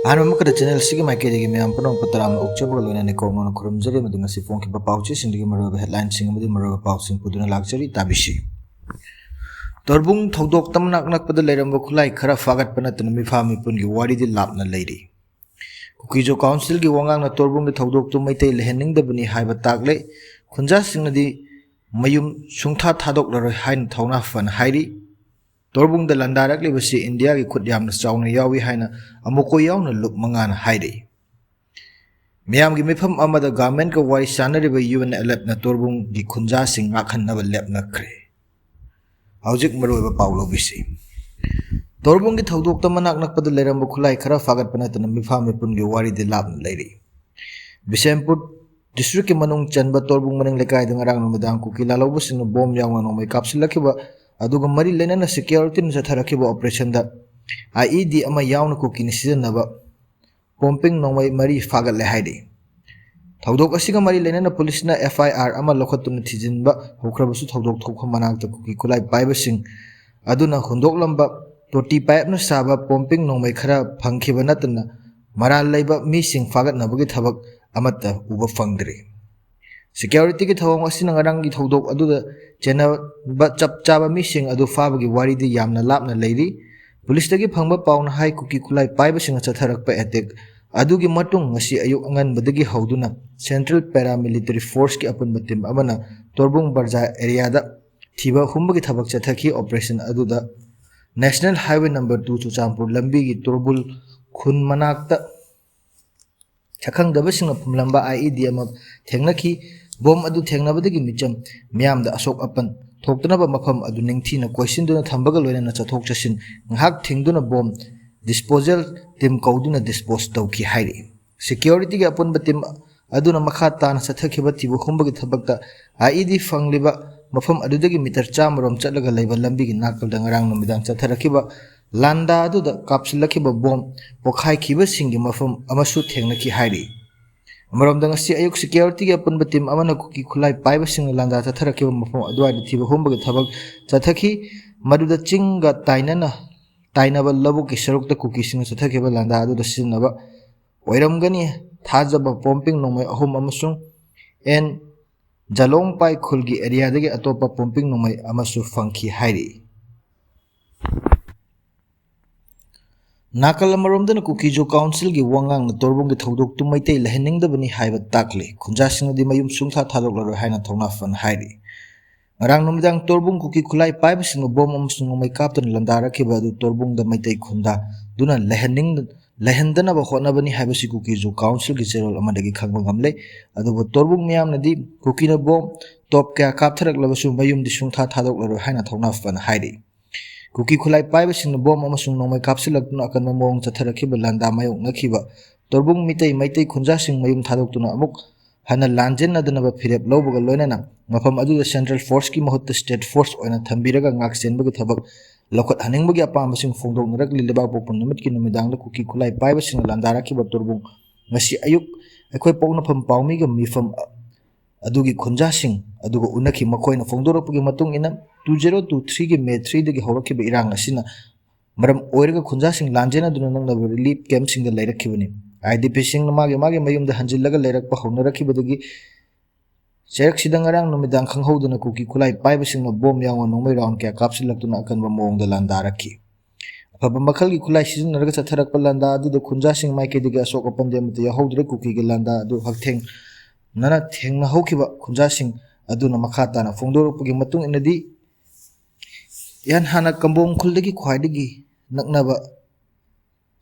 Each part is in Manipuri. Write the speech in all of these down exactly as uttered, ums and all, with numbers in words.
ꯑꯍꯥꯟꯕ ꯃꯛꯇꯗ ꯆꯦꯅꯦꯜ ꯑꯁꯤꯒꯤ ꯃꯥꯏꯀꯩꯗꯒꯤ ꯃꯌꯥꯝ ꯄꯨꯝꯅꯃꯛꯄꯨ ꯇꯔꯥꯝꯅ ꯑꯣꯛꯆꯕꯒ ꯂꯣꯏꯅꯅ ꯀꯣꯛꯅꯣꯅ ꯈꯨꯔꯨꯝꯖꯔꯤ, ꯑꯃꯗꯤ ꯉꯁꯤ ꯐꯣꯡꯈꯤꯕ ꯄꯥꯎꯆꯦꯁꯤꯡꯗꯒꯤ ꯃꯔꯨꯑꯣꯏꯕ ꯍꯦꯗꯂꯥꯏꯟꯁꯤꯡ ꯑꯃꯗꯤ ꯃꯔꯨꯑꯣꯏꯕ ꯄꯥꯎꯁꯤꯡ ꯄꯨꯗꯨꯅ ꯂꯥꯛꯆꯔꯤ꯫ ꯇꯥꯕꯤꯁꯤ꯫ ꯇꯣꯔꯕꯨꯡ ꯊꯧꯗꯣꯛꯇ ꯃꯅꯥꯛ ꯅꯛꯄꯗ ꯂꯩꯔꯝꯕ ꯈꯨꯠꯂꯥꯏ ꯈꯔ ꯐꯥꯒꯠꯄ ꯅꯠꯇꯅ ꯃꯤꯐꯥ ꯃꯤꯄꯨꯟꯒꯤ ꯋꯥꯔꯤꯗꯤ ꯂꯥꯞꯅ ꯂꯩꯔꯤ꯫ ꯀꯨꯀꯤꯖꯣ ꯀꯥꯎꯟꯁꯤꯜꯒꯤ ꯋꯥꯉꯥꯡꯅ ꯇꯣꯔꯕꯨꯡꯒꯤ ꯊꯧꯗꯣꯛꯇꯨ ꯃꯩꯇꯩ ꯂꯩꯍꯟꯅꯤꯡꯗꯕꯅꯤ ꯍꯥꯏꯕ ꯇꯥꯛꯂꯦ꯫ ꯈꯨꯟꯖꯥꯁꯤꯡꯅꯗꯤ ꯃꯌꯨꯝ ꯁꯨꯡꯊꯥ ꯊꯥꯗꯣꯛꯂꯔꯣꯏ ꯍꯥꯏꯅ ꯊꯧꯅꯥ ꯐꯅ ꯍꯥꯏꯔꯤ꯫ ꯇꯣꯔꯕꯨꯡꯗ ꯂꯥꯟꯗꯥꯔꯛꯂꯤꯕꯁꯤ ꯏꯟꯗꯤꯌꯥꯒꯤ ꯈꯨꯠ ꯌꯥꯝꯅ ꯆꯥꯎꯅ ꯌꯥꯎꯏ ꯍꯥꯏꯅ ꯑꯃꯨꯛꯀ ꯌꯥꯎꯅ ꯂꯨꯞ ꯃꯉꯥꯅ ꯍꯥꯏꯔꯤ꯫ ꯃꯤꯌꯥꯝꯒꯤ ꯃꯤꯐꯝ ꯑꯃꯗ ꯒꯚꯔꯟꯃꯦꯟꯠꯀ ꯋꯥꯔꯤ ꯁꯥꯟꯅꯔꯤꯕ ꯌꯨ ꯑꯦꯟ ꯑꯦꯜ ꯑꯦꯐꯅ ꯇꯣꯔꯕꯨꯡꯒꯤ ꯈꯨꯟꯖꯥꯁꯤꯡ ꯉꯥꯛꯍꯟꯅꯕ ꯂꯦꯞꯅꯈ꯭ꯔꯦ꯫ ꯍꯧꯖꯤꯛ ꯃꯔꯨꯑꯣꯏꯕ ꯄꯥꯎ ꯂꯧꯕꯤꯁꯤ꯫ ꯇꯣꯔꯕꯨꯡꯒꯤ ꯊꯧꯗꯣꯛꯇ ꯃꯅꯥꯛ ꯅꯛꯄꯗ ꯂꯩꯔꯝꯕ ꯈꯨꯠꯂꯥꯏ ꯈꯔ ꯐꯥꯒꯠꯄ ꯅꯠꯇꯅ ꯃꯤꯐꯥ ꯃꯤꯄꯨꯟꯒꯤ ꯋꯥꯔꯤꯗꯤ ꯂꯥꯞꯅ ꯂꯩꯔꯤ꯫ ꯕꯤꯁꯦꯝꯄꯨꯔ ꯗꯤꯁꯇ꯭ꯔꯤꯛꯀꯤ ꯃꯅꯨꯡ ꯆꯟꯕ ꯇꯣꯔꯕꯨꯡ ꯃꯅꯤꯡ ꯂꯩꯀꯥꯏꯗ ꯉꯔꯥꯡ ꯅꯨꯃꯤꯗꯥꯡ ꯀꯨꯀꯤ ꯂꯥꯜꯍꯧꯕꯁꯤꯡꯅ ꯕꯣꯝ ꯌꯥꯎꯅ ꯅꯣꯡꯃꯩ ꯀꯥꯞꯁꯤꯜꯂꯛꯈꯤꯕ ꯑꯗꯨꯒ ꯃꯔꯤ ꯂꯩꯅꯅ ꯁꯦꯀ꯭ꯌꯨꯔꯤꯇꯤꯅ ꯆꯠꯊꯔꯛꯈꯤꯕ ꯑꯣꯄꯔꯦꯁꯟꯗ ꯑꯥꯏ ꯏ ꯗꯤ ꯑꯃ ꯌꯥꯎꯅ ꯀꯨꯀꯤꯅ ꯁꯤꯖꯤꯟꯅꯕ ꯄꯣꯝꯄꯤꯡ ꯅꯣꯡꯃꯩ ꯃꯔꯤ ꯐꯥꯒꯠꯂꯦ ꯍꯥꯏꯔꯤ꯫ ꯊꯧꯗꯣꯛ ꯑꯁꯤꯒ ꯃꯔꯤ ꯂꯩꯅꯅ ꯄꯨꯂꯤꯁꯅ ꯑꯦꯐ ꯑꯥꯏ ꯑꯥꯔ ꯑꯃ ꯂꯧꯈꯠꯇꯨꯅ ꯊꯤꯖꯤꯟꯕ ꯍꯧꯈ꯭ꯔꯕꯁꯨ, ꯊꯧꯗꯣꯛ ꯊꯣꯛꯄ ꯃꯅꯥꯛꯇ ꯀꯨꯀꯤ ꯈꯨꯠꯂꯥꯏ ꯄꯥꯏꯕꯁꯤꯡ ꯑꯗꯨꯅ ꯍꯨꯟꯗꯣꯛꯂꯝꯕ ꯇꯣꯇꯤ ꯄꯥꯏꯞꯅ ꯁꯥꯕ ꯄꯣꯝꯄꯤꯡ ꯅꯣꯡꯃꯩ ꯈꯔ ꯐꯪꯈꯤꯕ ꯅꯠꯇꯅ ꯃꯔꯥꯜ ꯂꯩꯕ ꯃꯤꯁꯤꯡ ꯐꯥꯒꯠꯅꯕꯒꯤ ꯊꯕꯛ ꯑꯃꯠꯇ ꯎꯕ ꯐꯪꯗ꯭ꯔꯤ꯫ ꯁꯦꯀ꯭ꯌꯨꯔꯤꯇꯤꯒꯤ ꯊꯧꯑꯣꯡ ꯑꯁꯤꯅ ꯉꯔꯥꯡꯒꯤ ꯊꯧꯗꯣꯛ ꯑꯗꯨꯗ ꯆꯦꯟꯅꯕ ꯆꯞ ꯆꯥꯕ ꯃꯤꯁꯤꯡ ꯑꯗꯨ ꯐꯥꯕꯒꯤ ꯋꯥꯔꯤꯗꯤ ꯌꯥꯝꯅ ꯂꯥꯞꯅ ꯂꯩꯔꯤ꯫ ꯄꯨꯂꯤꯁꯇꯒꯤ ꯐꯪꯕ ꯄꯥꯎꯅ ꯍꯥꯏ, ꯀꯨꯀꯤ ꯈꯨꯠꯂꯥꯏ ꯄꯥꯏꯕꯁꯤꯡꯅ ꯆꯠꯊꯔꯛꯄ ꯑꯦꯇꯦꯛ ꯑꯗꯨꯒꯤ ꯃꯇꯨꯡ ꯉꯁꯤ ꯑꯌꯨꯛ ꯑꯉꯟꯕꯗꯒꯤ ꯍꯧꯗꯨꯅ ꯁꯦꯟꯇ꯭ꯔꯦꯜ ꯄꯦꯔꯥꯃꯤꯂꯤꯇꯔꯤ ꯐꯣꯔꯁꯀꯤ ꯑꯄꯨꯟꯕ ꯇꯤꯝ ꯑꯃꯅ ꯇꯣꯔꯕꯨꯡ ꯕꯖꯥꯔ ꯑꯦꯔꯤꯌꯥꯗ ꯊꯤꯕ ꯍꯨꯝꯕꯒꯤ ꯊꯕꯛ ꯆꯠꯊꯈꯤ꯫ ꯑꯣꯄꯔꯦꯁꯟ ꯑꯗꯨꯗ national highway number two Churachandpur ꯂꯝꯕꯤꯒꯤ ꯇꯣꯔꯕꯨꯜ ꯈꯨꯟ ꯃꯅꯥꯛꯇ ꯁꯛꯈꯪꯗꯕꯁꯤꯡꯅ ꯐꯨꯝꯂꯝꯕ ꯑꯥꯏ ꯏ ꯗꯤ ꯑꯃ ꯊꯦꯡꯅꯈꯤ꯫ ꯕꯣꯝ ꯑꯗꯨ ꯊꯦꯡꯅꯕꯗꯒꯤ ꯃꯤꯆꯝ ꯃꯤꯌꯥꯝꯗ ꯑꯁꯣꯛ ꯑꯄꯟ ꯊꯣꯛꯇꯅꯕ ꯃꯐꯝ ꯑꯗꯨ ꯅꯤꯡꯊꯤꯅ ꯀꯣꯏꯁꯤꯟꯗꯨꯅ ꯊꯝꯕꯒ ꯂꯣꯏꯅꯅ ꯆꯠꯊꯣꯛ ꯆꯠꯁꯤꯟ ꯉꯥꯏꯍꯥꯛ ꯊꯤꯡꯗꯨꯅ ꯕꯣꯝ ꯗꯤꯁꯄꯣꯖꯦꯜ ꯇꯤꯝ ꯀꯧꯗꯨꯅ ꯗꯤꯁꯄꯣꯖ ꯇꯧꯈꯤ ꯍꯥꯏꯔꯤ꯫ ꯁꯦꯀ꯭ꯌꯨꯔꯤꯇꯤꯒꯤ ꯑꯄꯨꯟꯕ ꯇꯤꯝ ꯑꯗꯨꯅ ꯃꯈꯥ ꯇꯥꯅ ꯆꯠꯊꯈꯤꯕ ꯊꯤꯕ ꯍꯨꯝꯕꯒꯤ ꯊꯕꯛꯇ ꯑꯥꯏ ꯏ ꯗꯤ ꯐꯪꯂꯤꯕ ꯃꯐꯝ ꯑꯗꯨꯗꯒꯤ ꯃꯤꯇꯔ ꯆꯥꯝꯃꯔꯣꯝ ꯆꯠꯂꯒ ꯂꯩꯕ ꯂꯝꯕꯤꯒꯤ ꯅꯥꯀꯜꯗ ꯉꯔꯥꯡ ꯅꯨꯃꯤꯗꯥꯡ ꯆꯠꯊꯔꯛꯈꯤꯕ ꯂꯥꯟꯗꯥ ꯑꯗꯨꯗ ꯀꯥꯞꯁꯤꯜꯂꯛꯈꯤꯕ ꯕꯣꯝ ꯄꯣꯈꯥꯏꯈꯤꯕꯁꯤꯡꯒꯤ ꯃꯐꯝ ꯑꯃꯁꯨ ꯊꯦꯡꯅꯈꯤ ꯍꯥꯏꯔꯤ꯫ ꯑꯃꯔꯣꯝꯗ, ꯉꯁꯤ ꯑꯌꯨꯛ ꯁꯦꯀ꯭ꯌꯨꯔꯤꯇꯤꯒꯤ ꯑꯄꯨꯟꯕ ꯇꯤꯝ ꯑꯃꯅ ꯀꯨꯀꯤ ꯈꯨꯠꯂꯥꯏ ꯄꯥꯏꯕꯁꯤꯡꯅ ꯂꯥꯟꯗꯥ ꯆꯠꯊꯔꯛꯈꯤꯕ ꯃꯐꯝ ꯑꯗꯨꯋꯥꯏꯗ ꯊꯤꯕ ꯍꯨꯝꯕꯒꯤ ꯊꯕꯛ ꯆꯠꯊꯈꯤ꯫ ꯃꯗꯨꯗ ꯆꯤꯡꯒ ꯇꯥꯏꯅꯅ ꯇꯥꯏꯅꯕ ꯂꯧꯕꯨꯛꯀꯤ ꯁꯔꯨꯛꯇ ꯀꯨꯀꯤꯁꯤꯡꯅ ꯆꯠꯊꯈꯤꯕ ꯂꯥꯟꯗꯥ ꯑꯗꯨꯗ ꯁꯤꯖꯤꯟꯅꯕ ꯑꯣꯏꯔꯝꯒꯅꯤ ꯊꯥꯖꯕ ꯄꯣꯝꯄꯤꯡ ꯅꯣꯡꯃꯩ ꯑꯍꯨꯝ ꯑꯃꯁꯨꯡ ꯑꯦꯟ ꯖꯂꯣꯡꯄꯥꯏ ꯈꯨꯜꯒꯤ ꯑꯦꯔꯤꯌꯥꯗꯒꯤ ꯑꯇꯣꯞꯄ ꯄꯣꯝꯄꯤꯡ ꯅꯣꯡꯃꯩ ꯑꯃꯁꯨ ꯐꯪꯈꯤ ꯍꯥꯏꯔꯤ꯫ ꯅꯥꯀꯜ ꯑꯃꯔꯣꯝꯗꯅ ꯀꯨꯀꯤꯖꯨ ꯀꯥꯎꯟꯁꯤꯜꯒꯤ ꯋꯥꯉꯥꯡꯅ ꯇꯣꯔꯕꯨꯡꯒꯤ ꯊꯧꯗꯣꯛꯇꯨ ꯃꯩꯇꯩ ꯂꯩꯍꯟꯅꯤꯡꯗꯕꯅꯤ ꯍꯥꯏꯕ ꯇꯥꯛꯂꯤ꯫ ꯈꯨꯟꯖꯥꯁꯤꯡꯅꯗꯤ ꯃꯌꯨꯝ ꯁꯨꯡꯊꯥ ꯊꯥꯗꯣꯛꯂꯔꯣꯏ ꯍꯥꯏꯅ ꯊꯧꯅꯥ ꯐꯅ ꯍꯥꯏꯔꯤ꯫ ꯉꯔꯥꯡ ꯅꯨꯃꯤꯗꯥꯡ ꯇꯣꯔꯕꯨꯡ ꯀꯨꯀꯤ ꯈꯨꯠꯂꯥꯏ ꯄꯥꯏꯕꯁꯤꯡꯅ ꯕꯣꯝ ꯑꯃꯁꯨꯡ ꯅꯣꯡꯃꯩ ꯀꯥꯞꯇꯨꯅ ꯂꯥꯟꯗꯥꯔꯛꯈꯤꯕ ꯑꯗꯨ ꯇꯣꯔꯕꯨꯡꯗ ꯃꯩꯇꯩ ꯈꯨꯟꯗꯥꯗꯨꯅ ꯂꯩꯍꯟꯅꯤꯡ-, ꯂꯩꯍꯟꯗꯅꯕ ꯍꯣꯠꯅꯕꯅꯤ ꯍꯥꯏꯕꯁꯤ ꯀꯨꯀꯤꯖꯨ ꯀꯥꯎꯟꯁꯤꯜꯒꯤ ꯆꯦꯔꯣꯜ ꯑꯃꯗꯒꯤ ꯈꯪꯕ ꯉꯝꯂꯦ꯫ ꯑꯗꯨꯕꯨ ꯇꯣꯔꯕꯨꯡ ꯃꯤꯌꯥꯝꯅꯗꯤ ꯀꯨꯀꯤꯅ ꯕꯣꯝ ꯇꯣꯞ ꯀꯌꯥ ꯀꯥꯞꯊꯔꯛꯂꯕꯁꯨ ꯃꯌꯨꯝꯗꯤ ꯁꯨꯡꯊꯥ ꯊꯥꯗꯣꯛꯂꯔꯣꯏ ꯍꯥꯏꯅ ꯊꯧꯅꯥ ꯐꯅ ꯍꯥꯏꯔꯤ꯫ ꯀꯨꯀꯤ ꯈꯨꯠꯂꯥꯏ ꯄꯥꯏꯕꯁꯤꯡꯅ ꯕꯣꯝ ꯑꯃꯁꯨꯡ ꯅꯣꯡꯃꯩ ꯀꯥꯞꯁꯤꯜꯂꯛꯇꯨꯅ ꯑꯀꯟꯕ ꯃꯑꯣꯡ ꯆꯠꯊꯔꯛꯈꯤꯕ ꯂꯥꯟꯗꯥ ꯃꯥꯌꯣꯛꯅꯈꯤꯕ ꯇꯣꯔꯕꯨꯡ ꯃꯤꯇꯩ ꯃꯩꯇꯩ ꯈꯨꯟꯖꯥꯁꯤꯡ ꯃꯌꯨꯝ ꯊꯥꯗꯣꯛꯇꯨꯅ ꯑꯃꯨꯛ ꯍꯟꯅ ꯂꯥꯟꯖꯦꯟꯅꯗꯅꯕ ꯐꯤꯔꯦꯞ ꯂꯧꯕꯒ ꯂꯣꯏꯅꯅ ꯃꯐꯝ ꯑꯗꯨꯗ ꯁꯦꯟꯇ꯭ꯔꯦꯜ ꯐꯣꯔꯁꯀꯤ ꯃꯍꯨꯠꯇ ꯁ꯭ꯇꯦꯠ ꯐꯣꯔꯁ ꯑꯣꯏꯅ ꯊꯝꯕꯤꯔꯒ ꯉꯥꯛ ꯆꯦꯟꯕꯒꯤ ꯊꯕꯛ ꯂꯧꯈꯠꯍꯟꯅꯤꯡꯕꯒꯤ ꯑꯄꯥꯝꯕꯁꯤꯡ ꯐꯣꯡꯗꯣꯛꯅꯔꯛꯂꯤ꯫ ꯂꯩꯕꯥꯛꯄꯣꯛꯄ ꯅꯨꯃꯤꯠꯀꯤ ꯅꯨꯃꯤꯗꯥꯡꯗ ꯀꯨꯀꯤ ꯈꯨꯠꯂꯥꯏ ꯄꯥꯏꯕꯁꯤꯡꯅ ꯂꯥꯟꯗꯥꯔꯛꯈꯤꯕ ꯇꯣꯔꯕꯨꯡ ꯉꯁꯤ ꯑꯌꯨꯛ ꯑꯩꯈꯣꯏ ꯄꯣꯛꯅꯐꯝ ꯄꯥꯎꯃꯤꯒ ꯃꯤꯐꯝ ꯑꯗꯨꯒꯤ ꯈꯨꯟꯖꯥꯁꯤꯡ ꯑꯗꯨꯒ ꯎꯅꯈꯤ꯫ ꯃꯈꯣꯏꯅ ꯐꯣꯡꯗꯣꯔꯛꯄꯒꯤ ꯃꯇꯨꯡ ꯏꯟꯅ, two zero two three ꯒꯤ ꯃꯦ three ꯗꯒꯤ ꯍꯧꯔꯛꯈꯤꯕ ꯏꯔꯥꯡ ꯑꯁꯤꯅ ꯃꯔꯝ ꯑꯣꯏꯔꯒ ꯈꯨꯟꯖꯥꯁꯤꯡ ꯂꯥꯟꯖꯦꯟꯅꯗꯨꯅ ꯅꯛꯅꯕ ꯔꯤꯂꯤꯐ ꯀꯦꯝꯞꯁꯤꯡꯗ ꯂꯩꯔꯛꯈꯤꯕꯅꯤ꯫ ꯑꯥꯏ ꯗꯤ ꯄꯤꯁꯤꯡꯅ ꯃꯥꯒꯤ ꯃꯥꯒꯤ ꯃꯌꯨꯝꯗ ꯍꯟꯖꯤꯜꯂꯒ ꯂꯩꯔꯛꯄ ꯍꯧꯅꯔꯛꯈꯤꯕꯗꯒꯤ ꯆꯩꯔꯛꯁꯤꯗ ꯉꯔꯥꯡ ꯅꯨꯃꯤꯗꯥꯡ ꯈꯪꯍꯧꯗꯅ ꯀꯨꯀꯤ ꯈꯨꯠꯂꯥꯏ ꯄꯥꯏꯕꯁꯤꯡꯅ ꯕꯣꯝ ꯌꯥꯎꯅ ꯅꯣꯡꯃꯩ ꯔꯥꯎꯟ ꯀꯌꯥ ꯀꯥꯞꯁꯤꯜꯂꯛꯇꯨꯅ ꯑꯀꯟꯕ ꯃꯑꯣꯡꯗ ꯂꯥꯟꯗꯥꯔꯛꯈꯤ꯫ ꯑꯐꯕ ꯃꯈꯜꯒꯤ ꯈꯨꯠꯂꯥꯏ ꯁꯤꯖꯤꯟꯅꯔꯒ ꯆꯠꯊꯔꯛꯄ ꯂꯥꯟꯗꯥ ꯑꯗꯨꯗ ꯈꯨꯟꯖꯥꯁꯤꯡ ꯃꯥꯏꯀꯩꯗꯒꯤ ꯑꯁꯣꯛ ꯑꯄꯟꯗꯤ ꯑꯃꯠꯇ ꯌꯥꯎꯍꯧꯗ꯭ꯔꯦ꯫ ꯀꯨꯀꯤꯒꯤ ꯂꯥꯟꯗꯥ ꯑꯗꯨ ꯍꯛꯊꯦꯡꯅꯅ ꯊꯦꯡꯅꯍꯧꯈꯤꯕ ꯈꯨꯟꯖꯥꯁꯤꯡ ꯑꯗꯨꯅ ꯃꯈꯥ ꯇꯥꯅ ꯐꯣꯡꯗꯣꯔꯛꯄꯒꯤ ꯃꯇꯨꯡ ꯏꯟꯅꯗꯤ, ꯌꯥꯟꯍꯥꯅ ꯀꯝꯕꯣꯡ ꯈꯨꯜꯗꯒꯤ ꯈ꯭ꯋꯥꯏꯗꯒꯤ ꯅꯛꯅꯕ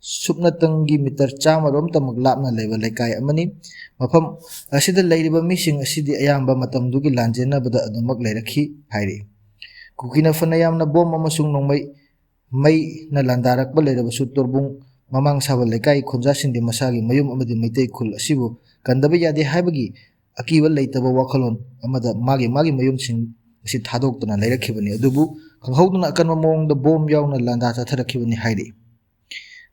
ꯁꯨꯞꯅꯇꯪꯒꯤ ꯃꯤꯇꯔ ꯆꯥꯝꯃ ꯔꯣꯝꯇꯃꯛ ꯂꯥꯞꯅ ꯂꯩꯕ ꯂꯩꯀꯥꯏ ꯑꯃꯅꯤ꯫ ꯃꯐꯝ ꯑꯁꯤꯗ ꯂꯩꯔꯤꯕ ꯃꯤꯁꯤꯡ ꯑꯁꯤꯗꯤ ꯑꯌꯥꯝꯕ ꯃꯇꯝꯗꯨꯒꯤ ꯂꯥꯟꯖꯦꯟꯅꯕꯗ ꯑꯗꯨꯃꯛ ꯂꯩꯔꯛꯈꯤ ꯍꯥꯏꯔꯤ꯫ ꯀꯨꯀꯤꯅ ꯐꯅ ꯌꯥꯝꯅ ꯕꯣꯝ ꯑꯃꯁꯨꯡ ꯅꯣꯡꯃꯩ, ꯃꯩꯅ ꯂꯥꯟꯗꯥꯔꯛꯄ ꯂꯩꯔꯕꯁꯨ ꯇꯣꯔꯕꯨꯡ ꯃꯃꯥꯡ ꯁꯥꯕ ꯂꯩꯀꯥꯏ ꯈꯨꯟꯖꯥꯁꯤꯡꯗꯤ ꯃꯁꯥꯒꯤ ꯃꯌꯨꯝ ꯑꯃꯗꯤ ꯃꯩꯇꯩ ꯈꯨꯜ ꯑꯁꯤꯕꯨ ꯀꯟꯗꯕ ꯌꯥꯗꯦ ꯍꯥꯏꯕꯒꯤ ꯑꯀꯤꯕ ꯂꯩꯇꯕ ꯋꯥꯈꯜꯂꯣꯟ ꯑꯃꯗ ꯃꯥꯒꯤ ꯃꯥꯒꯤ ꯃꯌꯨꯝꯁꯤꯡ ꯑꯁꯤ ꯊꯥꯗꯣꯛꯇꯨꯅ ꯂꯩꯔꯛꯈꯤꯕꯅꯤ꯫ ꯑꯗꯨꯕꯨ ꯈꯪꯍꯧꯗꯅ ꯑꯀꯟꯕ ꯃꯑꯣꯡꯗ ꯕꯣꯝ ꯌꯥꯎꯅ ꯂꯥꯟꯗꯥ ꯆꯠꯊꯔꯛꯈꯤꯕꯅꯤ ꯍꯥꯏꯔꯤ꯫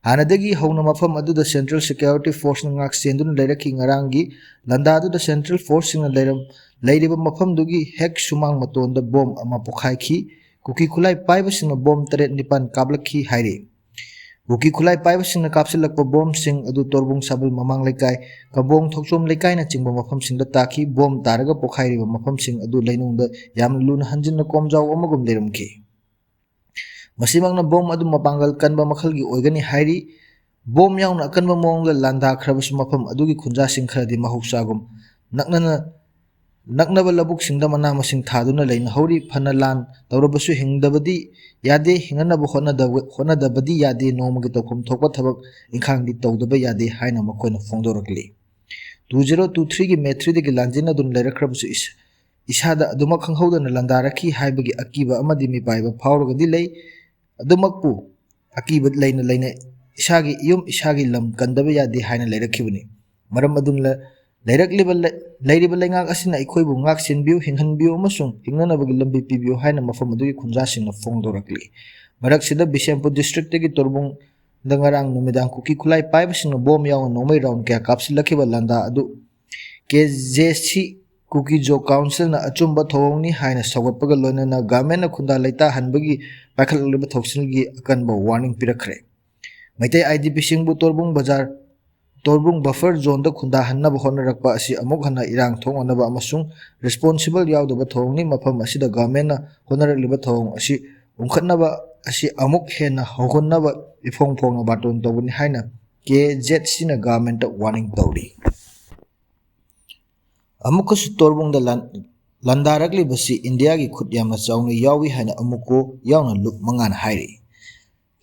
ꯍꯥꯟꯅꯗꯒꯤ ꯍꯧꯅ ꯃꯐꯝ ꯑꯗꯨꯗ ꯁꯦꯟꯇ꯭ꯔꯦꯜ ꯁꯦꯀ꯭ꯌꯨꯔꯤꯇꯤ ꯐꯣꯔꯁꯅ ꯉꯥꯛ ꯆꯦꯟꯗꯨꯅ ꯂꯩꯔꯛꯈꯤ꯫ ꯉꯔꯥꯡꯒꯤ ꯂꯥꯟꯗꯥꯗꯨꯗ ꯁꯦꯟꯇ꯭ꯔꯦꯜ ꯐꯣꯔꯁꯁꯤꯡꯅ ꯂꯩꯔꯝ-, ꯂꯩꯔꯤꯕ ꯃꯐꯝꯗꯨꯒꯤ ꯍꯦꯛ ꯁꯨꯃꯥꯡ ꯃꯇꯣꯟꯗ ꯕꯣꯝ ꯑꯃ ꯄꯣꯈꯥꯏꯈꯤ꯫ ꯀꯨꯀꯤ ꯈꯨꯠꯂꯥꯏ ꯄꯥꯏꯕꯁꯤꯡꯅ ꯕꯣꯝ ꯇꯔꯦꯠ ꯅꯤꯄꯥꯟ ꯀꯥꯞꯂꯛꯈꯤ ꯍꯥꯏꯔꯤ꯫ ꯀꯨꯀꯤ ꯈꯨꯠꯂꯥꯏ ꯄꯥꯏꯕꯁꯤꯡꯅ ꯀꯥꯞꯁꯤꯜꯂꯛꯄ ꯕꯣꯝꯁꯤꯡ ꯑꯗꯨ ꯇꯣꯔꯕꯨꯡ ꯁꯥꯕꯜ ꯃꯃꯥꯡ ꯂꯩꯀꯥꯏ, ꯀꯕꯣꯡ ꯊꯣꯛꯆꯣꯝ ꯂꯩꯀꯥꯏꯅꯆꯤꯡꯕ ꯃꯐꯝꯁꯤꯡꯗ ꯇꯥꯈꯤ꯫ ꯕꯣꯝ ꯇꯥꯔꯒ ꯄꯣꯈꯥꯏꯔꯤꯕ ꯃꯐꯝꯁꯤꯡ ꯑꯗꯨ ꯂꯩꯅꯨꯡꯗ ꯌꯥꯝꯅ ꯂꯨꯅ ꯍꯟꯖꯤꯟꯅ ꯀꯣꯝꯖꯥꯎ ꯑꯃꯒꯨꯝ ꯂꯩꯔꯝꯈꯤ꯫ ꯃꯁꯤꯃꯛꯅ ꯕꯣꯝ ꯑꯗꯨ ꯃꯄꯥꯡꯒꯜ ꯀꯟꯕ ꯃꯈꯜꯒꯤ ꯑꯣꯏꯒꯅꯤ ꯍꯥꯏꯔꯤ꯫ ꯕꯣꯝ ꯌꯥꯎꯅ ꯑꯀꯟꯕ ꯃꯑꯣꯡꯗ ꯂꯥꯟꯗꯥꯈ꯭ꯔꯕꯁꯨ ꯃꯐꯝ ꯑꯗꯨꯒꯤ ꯈꯨꯟꯖꯥꯁꯤꯡ ꯈꯔꯗꯤ ꯃꯍꯧꯁꯥꯒꯨꯝ ꯅꯛꯅꯅ, ꯅꯛꯅꯕ ꯂꯧꯕꯨꯛꯁꯤꯡꯗ ꯃꯅꯥ ꯃꯁꯤꯡ ꯊꯥꯗꯨꯅ ꯂꯩꯅꯍꯧꯔꯤ꯫ ꯐꯅ ꯂꯥꯟ ꯇꯧꯔꯕꯁꯨ ꯍꯤꯡꯗꯕꯗꯤ ꯌꯥꯗꯦ, ꯍꯤꯡꯅꯅꯕ ꯍꯣꯠꯅꯗꯕ, ꯍꯣꯠꯅꯗꯕꯗꯤ ꯌꯥꯗꯦ, ꯅꯣꯡꯃꯒꯤ ꯇꯧꯐꯝ ꯊꯣꯛꯄ ꯊꯕꯛ ꯏꯪꯈꯥꯡꯗꯤ ꯇꯧꯗꯕ ꯌꯥꯗꯦ ꯍꯥꯏꯅ ꯃꯈꯣꯏꯅ ꯐꯣꯡꯗꯣꯔꯛꯂꯤ꯫ Two zero two three ꯒꯤ May three ꯗꯒꯤ ꯂꯥꯟꯖꯦꯟꯅꯗꯨꯅ ꯂꯩꯔꯛꯈ꯭ꯔꯕꯁꯨ ꯏꯁ-, ꯏꯁꯥꯗ ꯑꯗꯨꯃꯛ ꯈꯪꯍꯧꯗꯅ ꯂꯥꯟꯗꯥꯔꯛꯈꯤ ꯍꯥꯏꯕꯒꯤ ꯑꯀꯤꯕ ꯑꯃꯗꯤ ꯃꯤꯄꯥꯏꯕ ꯐꯥꯎꯔꯒꯗꯤ ꯂꯩ꯫ ꯑꯗꯨꯃꯛꯄꯨ ꯑꯀꯤꯕ ꯂꯩꯅ ꯂꯩꯅ ꯏꯁꯥꯒꯤ ꯏꯌꯨꯝ, ꯏꯁꯥꯒꯤ ꯂꯝ ꯀꯟꯗꯕ ꯌꯥꯗꯦ ꯍꯥꯏꯅ ꯂꯩꯔꯛꯈꯤꯕꯅꯤ꯫ ꯃꯔꯝ ꯑꯗꯨꯅ ꯂꯩꯔꯛꯂꯤꯕ ꯂꯩ-, ꯂꯩꯔꯤꯕ ꯂꯩꯉꯥꯛ ꯑꯁꯤꯅ ꯑꯩꯈꯣꯏꯕꯨ ꯉꯥꯛ ꯁꯦꯟꯕꯤꯌꯨ, ꯍꯤꯡꯍꯟꯕꯤꯌꯨ ꯑꯃꯁꯨꯡ ꯍꯤꯡꯅꯅꯕꯒꯤ ꯂꯝꯕꯤ ꯄꯤꯕꯤꯌꯨ ꯍꯥꯏꯅ ꯃꯐꯝ ꯑꯗꯨꯒꯤ ꯈꯨꯟꯖꯥꯁꯤꯡꯅ ꯐꯣꯡꯗꯣꯔꯛꯂꯤ꯫ ꯃꯔꯛꯁꯤꯗ ꯕꯤꯁꯦꯝꯄꯨꯔ district ꯇꯒꯤ ꯇꯣꯔꯕꯨꯡꯗ ꯉꯔꯥꯡ ꯅꯨꯃꯤꯗꯥꯡ ꯀꯨꯀꯤ ꯈꯨꯠꯂꯥꯏ ꯄꯥꯏꯕꯁꯤꯡꯅ ꯕꯣꯝ ꯌꯥꯎꯅ ꯅꯣꯡꯃꯩ round ꯀꯌꯥ ꯀꯥꯞꯁꯤꯜꯂꯛꯈꯤꯕ ꯂꯥꯟꯗꯥ ꯑꯗꯨ K J C ꯀꯨꯀꯤ-ꯖꯣ council ꯅ ꯑꯆꯨꯝꯕ ꯊꯧꯑꯣꯡꯅꯤ ꯍꯥꯏꯅ ꯁꯧꯒꯠꯄꯒ ꯂꯣꯏꯅꯅ government ꯅ ꯈꯨꯟꯗꯥ ꯂꯩꯇꯥꯍꯟꯕꯒꯤ ꯄꯥꯏꯈꯠꯂꯛꯂꯤꯕ ꯊꯧꯁꯤꯜꯒꯤ ꯑꯀꯟꯕ warning ꯄꯤꯔꯛꯈ꯭ꯔꯦ꯫ Meitei I D P ꯁꯤꯡꯕꯨ ꯇꯣꯔꯕꯨꯡ ꯕꯖꯥꯔ, ꯇꯣꯔꯕꯨꯡ buffer zone ꯗ ꯈꯨꯟꯗꯥꯍꯟꯅꯕ ꯍꯣꯠꯅꯔꯛꯄ ꯑꯁꯤ ꯑꯃꯨꯛ ꯍꯟꯅ ꯏꯔꯥꯡ ꯊꯣꯛꯅꯅꯕ ꯑꯃꯁꯨꯡ responsible ꯌꯥꯎꯗꯕ ꯊꯧꯑꯣꯡꯅꯤ꯫ ꯃꯐꯝ ꯑꯁꯤꯗ government ꯅ ꯍꯣꯠꯅꯔꯛꯂꯤꯕ ꯊꯧꯑꯣꯡ ꯑꯁꯤ ꯎꯪꯈꯠꯅꯕ ꯑꯁꯤ ꯑꯃꯨꯛ ꯍꯦꯟꯅ ꯍꯧꯍꯟꯅꯕ ꯏꯐꯣꯡ ꯐꯣꯡꯅ ꯕꯥꯔꯇꯣꯟ ꯇꯧꯒꯅꯤ ꯍꯥꯏꯅ K Z C ꯅ government ꯇ warning ꯇꯧꯔꯤ꯫ ꯑꯃꯨꯛꯀꯁꯨ ꯇꯣꯔꯕꯨꯡꯗ ꯂꯥꯟ-, ꯂꯥꯟꯗꯥꯔꯛꯂꯤꯕꯁꯤ ꯏꯟꯗꯤꯌꯥꯒꯤ ꯈꯨꯠ ꯌꯥꯝꯅ ꯆꯥꯎꯅ ꯌꯥꯎꯏ ꯍꯥꯏꯅ ꯑꯃꯨꯛꯀꯣ ꯌꯥꯎꯅ ꯂꯨꯞ ꯃꯉꯥꯅ ꯍꯥꯏꯔꯤ꯫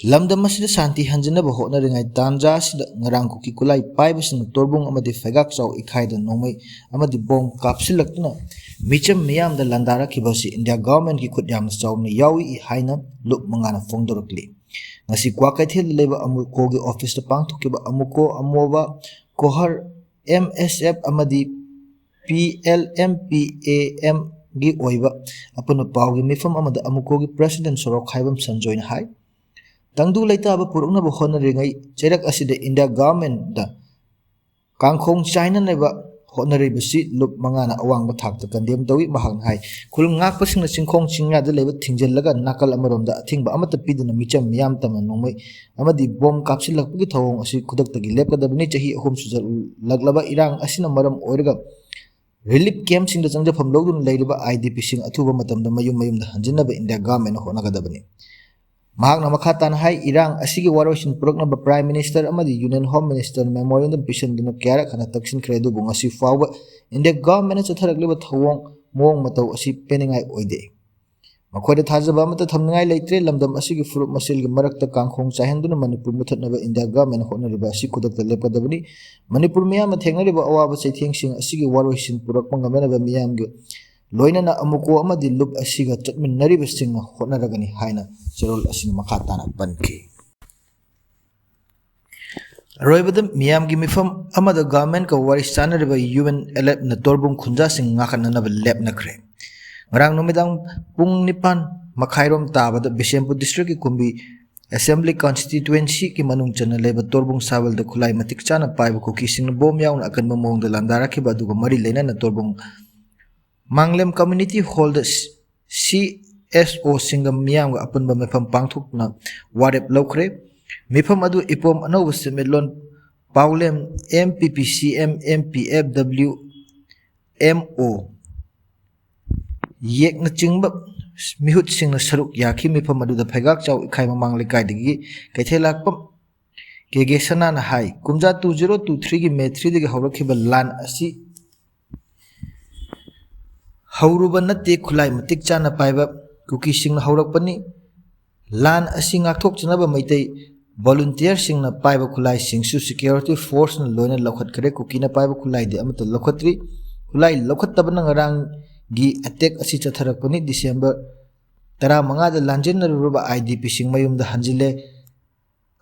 ꯂꯝꯗꯝ ꯑꯁꯤꯗ ꯁꯥꯟꯇꯤ ꯍꯟꯖꯤꯟꯅꯕ ꯍꯣꯠꯅꯔꯤꯉꯩ ꯇꯥꯟꯖꯥ ꯑꯁꯤꯗ ꯉꯔꯥꯡ ꯀꯨꯀꯤ ꯈꯨꯠꯂꯥꯏ ꯄꯥꯏꯕꯁꯤꯡꯅ ꯇꯣꯔꯕꯨꯡ ꯑꯃꯗꯤ ꯐꯩꯒꯥꯛ ꯆꯥꯎ ꯏꯈꯥꯏꯗ ꯅꯣꯡꯃꯩ ꯑꯃꯗꯤ ꯕꯣꯝ ꯀꯥꯞꯁꯤꯜꯂꯛꯇꯨꯅ ꯃꯤꯆꯝ ꯃꯤꯌꯥꯝꯗ ꯂꯥꯟꯗꯥꯔꯛꯈꯤꯕ ꯑꯁꯤ ꯏꯟꯗꯤꯌꯥ government ꯀꯤ ꯈꯨꯠ ꯌꯥꯝꯅ ꯆꯥꯎꯅ ꯌꯥꯎꯏ ꯍꯥꯏꯅ ꯂꯨꯞ ꯃꯉꯥꯅ ꯐꯣꯡꯗꯣꯔꯛꯂꯤ꯫ ꯉꯁꯤ ꯀ꯭ꯋꯥꯀꯩꯊꯦꯜꯗ ꯂꯩꯕ ꯑꯃꯨꯀꯣꯒꯤ office ꯇ ꯄꯥꯡꯊꯣꯛꯈꯤꯕ ꯑꯃꯨꯀꯣ ꯑꯃꯣꯕ ꯀꯣꯍꯔ M S F ꯑꯃꯗꯤ P L M P A M ꯒꯤ ꯑꯣꯏꯕ ꯑꯄꯨꯟꯕ ꯄꯥꯎꯒꯤ ꯃꯤꯐꯝ ꯑꯃꯗ ꯑꯃꯨꯀꯣꯒꯤ president ꯁꯣꯔꯣꯛꯈꯥꯏꯕꯝ ꯁꯟꯖꯣꯏꯅ ꯍꯥꯏ, ꯇꯪꯗꯨ ꯂꯩꯇꯥꯕ ꯄꯨꯔꯛꯅꯕ ꯍꯣꯠꯅꯔꯤꯉꯩ ꯆꯩꯔꯛ ꯑꯁꯤꯗ ꯏꯟꯗꯤꯌꯥ government ꯀꯥꯡꯈꯣꯡ ꯆꯥꯏꯅꯅꯕ ꯍꯣꯠꯅꯔꯤꯕꯁꯤ ꯂꯨꯞ ꯃꯉꯥꯅ ꯑꯋꯥꯡꯕ ꯊꯥꯛꯇ ꯀꯟꯗꯦꯝ ꯇꯧꯏ꯫ ꯃꯍꯥꯛꯅ ꯍꯥꯏ, ꯈꯨꯜ ꯉꯥꯛꯄꯁꯤꯡꯅ ꯆꯤꯡꯈꯣꯡ ꯆꯤꯡꯌꯥꯗ ꯂꯩꯕ ꯊꯤꯡꯖꯤꯜꯂꯒ ꯅꯥꯀꯜ ꯑꯃꯔꯣꯝꯗ ꯑꯊꯤꯡꯕ ꯑꯃꯠꯇ ꯄꯤꯗꯅ ꯃꯤꯆꯝ ꯃꯤꯌꯥꯝ ꯇꯝꯅ ꯅꯣꯡꯃꯩ ꯑꯃꯗꯤ ꯕꯣꯝ ꯀꯥꯞꯁꯤꯜꯂꯛꯄꯒꯤ ꯊꯧꯑꯣꯡ ꯑꯁꯤ ꯈꯨꯗꯛꯇꯒꯤ ꯂꯦꯞꯀꯗꯕꯅꯤ꯫ ꯆꯍꯤ ꯑꯍꯨꯝ ꯁꯨꯖꯜꯂꯛꯂꯕ ꯏꯔꯥꯡ ꯑꯁꯤꯅ ꯃꯔꯝ ꯑꯣꯏꯔꯒ ꯔꯤꯂꯤꯐ ꯀꯦꯝꯞꯁꯤꯡꯗ ꯆꯪꯖꯐꯝ ꯂꯧꯗꯨꯅ ꯂꯩꯔꯤꯕ ꯑꯥꯏ ꯗꯤ ꯄꯤꯁꯤꯡ ꯑꯊꯨꯕ ꯃꯇꯝꯗ ꯃꯌꯨꯝ ꯃꯌꯨꯝꯗ ꯍꯟꯖꯤꯟꯅꯕ ꯏꯟꯗꯤꯌꯥ ꯒꯚꯔꯟꯃꯦꯟꯠꯅ ꯍꯣꯠꯅꯒꯗꯕꯅꯤ꯫ ꯃꯍꯥꯛꯅ ꯃꯈꯥ ꯇꯥꯅ ꯍꯥꯏ, ꯏꯔꯥꯡ ꯑꯁꯤꯒꯤ ꯋꯥꯔꯣꯏꯁꯤꯟ ꯄꯨꯔꯛꯅꯕ ꯄ꯭ꯔꯥꯏꯝ ꯃꯤꯅꯤꯁꯇꯔ ꯑꯃꯗꯤ ꯌꯨꯅꯤꯌꯟ ꯍꯣꯝ ꯃꯤꯅꯤꯁꯇꯔ ꯃꯦꯃꯣꯔꯦꯟꯗꯝ ꯄꯤꯁꯤꯟꯗꯨꯅ ꯀꯌꯥꯔꯛ ꯍꯟꯅ ꯇꯛꯁꯤꯟꯈ꯭ꯔꯦ, ꯑꯗꯨꯕꯨ ꯉꯁꯤ ꯐꯥꯎꯕ ꯏꯟꯗꯤꯌꯥ ꯒꯚꯔꯟꯃꯦꯟꯠꯅ ꯆꯠꯊꯔꯛꯂꯤꯕ ꯊꯧꯑꯣꯡ ꯃꯑꯣꯡ ꯃꯇꯧ ꯑꯁꯤ ꯄꯦꯟꯅꯤꯡꯉꯥꯏ ꯑꯣꯏꯗꯦ꯫ ꯃꯈꯣꯏꯗ ꯊꯥꯖꯕ ꯑꯃꯠꯇ ꯊꯝꯅꯤꯡꯉꯥꯏ ꯂꯩꯇ꯭ꯔꯦ꯫ ꯂꯝꯗꯝ ꯑꯁꯤꯒꯤ ꯐꯨꯔꯨꯞ ꯃꯁꯦꯜꯒꯤ ꯃꯔꯛꯇ ꯀꯥꯡꯈꯣꯡ ꯆꯥꯏꯍꯟꯗꯨꯅ ꯃꯅꯤꯄꯨꯔ ꯃꯨꯊꯠꯅꯕ ꯏꯟꯗꯤꯌꯥ ꯒꯚꯔꯟꯃꯦꯟꯠꯅ ꯍꯣꯠꯅꯔꯤꯕ ꯑꯁꯤ ꯈꯨꯗꯛꯇ ꯂꯦꯞꯀꯗꯕꯅꯤ꯫ ꯃꯅꯤꯄꯨꯔ ꯃꯤꯌꯥꯝꯅ ꯊꯦꯡꯅꯔꯤꯕ ꯑꯋꯥꯕ ꯆꯩꯊꯦꯡꯁꯤꯡ ꯑꯁꯤꯒꯤ ꯋꯥꯔꯣꯏꯁꯤꯟ ꯄꯨꯔꯛꯄ ꯉꯝꯅꯅꯕ ꯃꯤꯌꯥꯝꯒꯤ ꯂꯣꯏꯅꯅ ꯑꯃꯨꯀꯣ ꯑꯃꯗꯤ ꯂꯨꯞ ꯑꯁꯤꯒ ꯆꯠꯃꯤꯟꯅꯔꯤꯕꯁꯤꯡꯅ ꯍꯣꯠꯅꯔꯒꯅꯤ ꯍꯥꯏꯅ ꯆꯦꯔꯣꯜ ꯑꯁꯤꯅ ꯃꯈꯥ ꯇꯥꯅ ꯄꯟꯈꯤ꯫ ꯑꯔꯣꯏꯕꯗ ꯃꯤꯌꯥꯝꯒꯤ ꯃꯤꯐꯝ ꯑꯃꯗ ꯒꯚꯔꯟꯃꯦꯟꯠꯀ ꯋꯥꯔꯤ ꯆꯥꯟꯅꯔꯤꯕ ꯌꯨ ꯑꯦꯟ ꯑꯦꯜ ꯑꯦꯐꯅ ꯇꯣꯔꯕꯨꯡ ꯈꯨꯟꯖꯥꯁꯤꯡ ꯉꯥꯛꯈꯠꯅꯅꯕ ꯂꯦꯞꯅꯈ꯭ꯔꯦ꯫ ꯉꯔꯥꯡ ꯅꯨꯃꯤꯗꯥꯡ ꯄꯨꯡ ꯅꯤꯄꯥꯟ ꯃꯈꯥꯏꯔꯣꯝ ꯇꯥꯕꯗ ꯕꯤꯁꯦꯝꯄꯨꯔ ꯗꯤꯁꯇ꯭ꯔꯤꯛꯀꯤ ꯀꯨꯝꯕꯤ ꯑꯦꯁꯦꯝꯕ꯭ꯂꯤ ꯀꯟꯁꯇꯤꯇ꯭ꯋꯦꯟꯁꯤꯒꯤ ꯃꯅꯨꯡ ꯆꯟꯅ ꯂꯩꯕ ꯇꯣꯔꯕꯨꯡ ꯁꯥꯕꯜꯗ ꯈꯨꯠꯂꯥꯏ ꯃꯇꯤꯛ ꯆꯥꯅ ꯄꯥꯏꯕ ꯀꯨꯀꯤꯁꯤꯡꯅ ꯕꯣꯝ ꯌꯥꯎꯅ ꯑꯀꯟꯕ ꯃꯑꯣꯡꯗ ꯂꯥꯟꯗꯥꯔꯛꯈꯤꯕ ꯑꯗꯨꯒ ꯃꯔꯤ ꯂꯩꯅꯅ ꯇꯣꯔꯕꯨꯡ ꯃꯥꯡꯂꯦꯝ ꯀꯝꯃ꯭ꯌꯨꯅꯤꯇꯤ ꯍꯣꯜꯗ ꯁꯤ ꯑꯦꯁ ꯑꯣꯁꯤꯡꯒ ꯃꯤꯌꯥꯝꯒ ꯑꯄꯨꯟꯕ ꯃꯤꯐꯝ ꯄꯥꯡꯊꯣꯛꯇꯨꯅ ꯋꯥꯔꯦꯞ ꯂꯧꯈ꯭ꯔꯦ꯫ ꯃꯤꯐꯝ ꯑꯗꯨ ꯏꯄꯣꯝ ꯑꯅꯧꯕ ꯁꯦꯟꯃꯤꯠꯂꯣꯟ ꯄꯥꯎꯂꯦꯝ, ꯑꯦꯝ ꯄꯤ ꯄꯤ ꯁꯤ M, M P F W, M O, ꯌꯦꯛꯅꯆꯤꯡꯕ ꯃꯤꯍꯨꯠꯁꯤꯡꯅ ꯁꯔꯨꯛ ꯌꯥꯈꯤ꯫ ꯃꯤꯐꯝ ꯑꯗꯨꯗ ꯐꯩꯒꯥꯛ ꯆꯥꯎ ꯏꯈꯥꯏ ꯃꯃꯥꯡ ꯂꯩꯀꯥꯏꯗꯒꯤ ꯀꯩꯊꯦꯜꯂꯥꯛꯄꯝ ꯀꯦ ꯀꯦ ꯁꯅꯥꯅ ꯍꯥꯏ, ꯀꯨꯝꯖꯥ two zero two threeꯒꯤ ꯃꯦ threeꯗꯒꯤ ꯍꯧꯔꯛꯈꯤꯕ ꯂꯥꯟ ꯑꯁꯤ ꯍꯧꯔꯨꯕ ꯅꯠꯇꯦ꯫ ꯈꯨꯠꯂꯥꯏ ꯃꯇꯤꯛ ꯆꯥꯅ ꯄꯥꯏꯕ ꯀꯨꯀꯤꯁꯤꯡꯅ ꯍꯧꯔꯛꯄꯅꯤ꯫ ꯂꯥꯟ ꯑꯁꯤ ꯉꯥꯛꯊꯣꯛꯆꯅꯕ ꯃꯩꯇꯩ ꯚꯣꯂꯨꯟꯇꯤꯌꯔꯁꯤꯡꯅ ꯄꯥꯏꯕ ꯈꯨꯠꯂꯥꯏꯁꯤꯡꯁꯨ ꯁꯦꯀ꯭ꯌꯨꯔꯤꯇꯤ ꯐꯣꯔꯁꯅ ꯂꯣꯏꯅ ꯂꯧꯈꯠꯈ꯭ꯔꯦ꯫ ꯀꯨꯀꯤꯅ ꯄꯥꯏꯕ ꯈꯨꯠꯂꯥꯏꯗꯤ ꯑꯃꯠꯇ ꯂꯧꯈꯠꯇ꯭ꯔꯤ꯫ ꯈꯨꯠꯂꯥꯏ ꯂꯧꯈꯠꯇꯕꯅ ꯉꯔꯥꯡꯒꯤ ꯑꯦꯇꯦꯛ ꯑꯁꯤ ꯆꯠꯊꯔꯛꯄꯅꯤ꯫ ꯗꯤꯁꯦꯝꯕꯔ ꯇꯔꯥꯃꯉꯥꯗ ꯂꯥꯟꯖꯦꯟꯅꯔꯨꯔꯕ ꯑꯥꯏ ꯗꯤ ꯄꯤꯁꯤꯡ ꯃꯌꯨꯝꯗ ꯍꯟꯖꯤꯜꯂꯦ꯫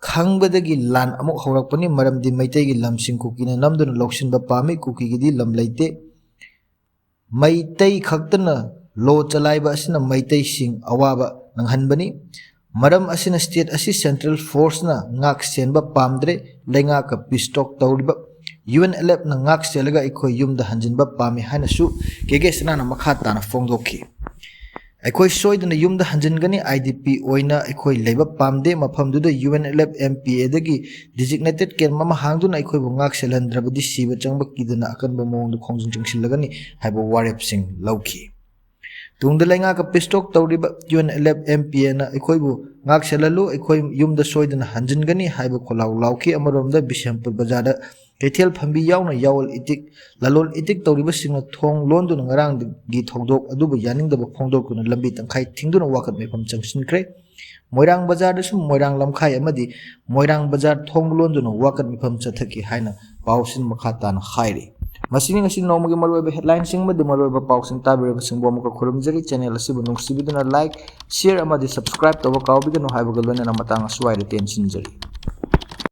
ꯈꯪꯕꯗꯒꯤ ꯂꯥꯟ ꯑꯃꯨꯛ ꯍꯧꯔꯛꯄꯅꯤ, ꯃꯔꯝꯗꯤ ꯃꯩꯇꯩꯒꯤ ꯂꯝꯁꯤꯡ ꯀꯨꯀꯤꯅ ꯅꯝꯗꯨꯅ ꯂꯧꯁꯤꯟꯕ ꯄꯥꯝꯃꯤ꯫ ꯀꯨꯀꯤꯒꯤꯗꯤ ꯂꯝ ꯂꯩꯇꯦ꯫ ꯃꯩꯇꯩ ꯈꯛꯇꯅ ꯂꯣ ꯆꯂꯥꯏꯕ ꯑꯁꯤꯅ ꯃꯩꯇꯩꯁꯤꯡ ꯑꯋꯥꯕ ꯅꯪꯍꯟꯕꯅꯤ꯫ ꯃꯔꯝ ꯑꯁꯤꯅ ꯁ꯭ꯇꯦꯠ ꯑꯁꯤ ꯁꯦꯟꯇ꯭ꯔꯦꯜ ꯐꯣꯔꯁꯅ ꯉꯥꯛ ꯁꯦꯟꯕ ꯄꯥꯝꯗ꯭ꯔꯦ꯫ ꯂꯩꯉꯥꯛꯀ ꯄꯤꯁ ꯇꯣꯛ ꯇꯧꯔꯤꯕ ꯌꯨ ꯑꯦꯟ ꯑꯦꯜ ꯑꯦꯐꯅ ꯉꯥꯛ ꯁꯦꯜꯂꯒ ꯑꯩꯈꯣꯏ ꯌꯨꯝꯗ ꯍꯟꯖꯤꯟꯕ ꯄꯥꯝꯃꯤ ꯍꯥꯏꯅꯁꯨ ꯀꯦ ꯀꯦ ꯁꯅꯥꯅ ꯃꯈꯥ ꯇꯥꯅ ꯐꯣꯡꯗꯣꯛꯈꯤ꯫ ꯑꯩꯈꯣꯏ ꯁꯣꯏꯗꯅ ꯌꯨꯝꯗ ꯍꯟꯖꯤꯟꯒꯅꯤ, ꯑꯥꯏ ꯗꯤ ꯄꯤ ꯑꯣꯏꯅ ꯑꯩꯈꯣꯏ ꯂꯩꯕ ꯄꯥꯝꯗꯦ, ꯃꯐꯝꯗꯨꯗ U N L F M P ꯑꯦꯗꯒꯤ ꯗꯤꯖꯤꯛꯅꯦꯇꯦꯠ ꯀꯦꯝꯞ ꯑꯃ ꯍꯥꯡꯗꯨꯅ ꯑꯩꯈꯣꯏꯕꯨ ꯉꯥꯛ ꯁꯦꯜꯍꯟꯗ꯭ꯔꯕꯗꯤ ꯁꯤꯕ ꯆꯪꯕ ꯀꯤꯗꯅ ꯑꯀꯟꯕ ꯃꯑꯣꯡꯗ ꯈꯣꯡꯖꯪ ꯆꯪꯁꯤꯜꯂꯒꯅꯤ ꯍꯥꯏꯕ ꯋꯥꯔꯦꯞꯁꯤꯡ ꯂꯧꯈꯤ꯫ ꯇꯨꯡꯗ ꯂꯩꯉꯥꯛꯀ ꯄꯤꯁ ꯇꯣꯛ ꯇꯧꯔꯤꯕ U N L F M P ꯑꯦꯅ ꯑꯩꯈꯣꯏꯕꯨ ꯉꯥꯛ ꯁꯦꯜꯍꯜꯂꯨ, ꯑꯩꯈꯣꯏ ꯌꯨꯝꯗ ꯁꯣꯏꯗꯅ ꯍꯟꯖꯤꯟꯒꯅꯤ ꯍꯥꯏꯕ ꯈꯣꯜꯂꯥꯎ ꯂꯥꯎꯈꯤ꯫ ꯑꯃꯔꯣꯝꯗ ꯕꯤꯁꯦꯝꯄꯨꯔ ꯕꯖꯥꯔꯗ ꯀꯩꯊꯦꯜ ꯐꯝꯕꯤ ꯌꯥꯎꯅ ꯌꯥꯑꯣꯜ ꯏꯇꯤꯛ, ꯂꯂꯣꯟ ꯏꯇꯤꯛ ꯇꯧꯔꯤꯕꯁꯤꯡꯅ ꯊꯣꯡ ꯂꯣꯟꯗꯨꯅ ꯉꯔꯥꯡꯒꯤ ꯊꯧꯗꯣꯛ ꯑꯗꯨꯕꯨ ꯌꯥꯅꯤꯡꯗꯕ ꯐꯣꯡꯗꯣꯛꯇꯨꯅ ꯂꯝꯕꯤ ꯇꯪꯈꯥꯏ ꯊꯤꯡꯗꯨꯅ ꯋꯥꯀꯠ ꯃꯤꯐꯝ ꯆꯪꯁꯤꯟꯈ꯭ꯔꯦ꯫ ꯃꯣꯏꯔꯥꯡ ꯕꯖꯥꯔꯗꯁꯨ ꯃꯣꯏꯔꯥꯡ ꯂꯝꯈꯥꯏ ꯑꯃꯗꯤ ꯃꯣꯏꯔꯥꯡ ꯕꯖꯥꯔ ꯊꯣꯡ ꯂꯣꯟꯗꯨꯅ ꯋꯥꯀꯠ ꯃꯤꯐꯝ ꯆꯠꯊꯈꯤ ꯍꯥꯏꯅ ꯄꯥꯎꯁꯤꯡ ꯃꯈꯥ ꯇꯥꯅ ꯍꯥꯏꯔꯤ꯫ ꯃꯁꯤꯅꯤ ꯉꯁꯤ ꯅꯣꯡꯃꯒꯤ ꯃꯔꯨꯑꯣꯏꯕ ꯍꯦꯗꯂꯥꯏꯟꯁꯤꯡ ꯑꯃꯗꯤ ꯃꯔꯨꯑꯣꯏꯕ ꯄꯥꯎꯁꯤꯡ ꯇꯥꯕꯤꯔꯕꯁꯤꯡꯕꯨ ꯑꯃꯨꯛꯀ ꯈꯨꯔꯨꯝꯖꯔꯤ꯫ ꯆꯦꯅꯦꯜ ꯑꯁꯤꯕꯨ ꯅꯨꯡꯁꯤꯕꯤꯗꯨꯅ ꯂꯥꯏꯛ, ꯁꯤꯌꯔ ꯑꯃꯗꯤ ꯁꯕꯁꯀ꯭ꯔꯥꯏꯕ ꯇꯧꯕ ꯀꯥꯎꯕꯤꯒꯅꯨ ꯍꯥꯏꯕꯒ ꯂꯣꯏꯅꯅ ꯃꯇꯥꯡ ꯑꯁ꯭ꯋꯥꯏꯗ ꯇꯦꯟꯁꯤꯟꯖꯔꯤ꯫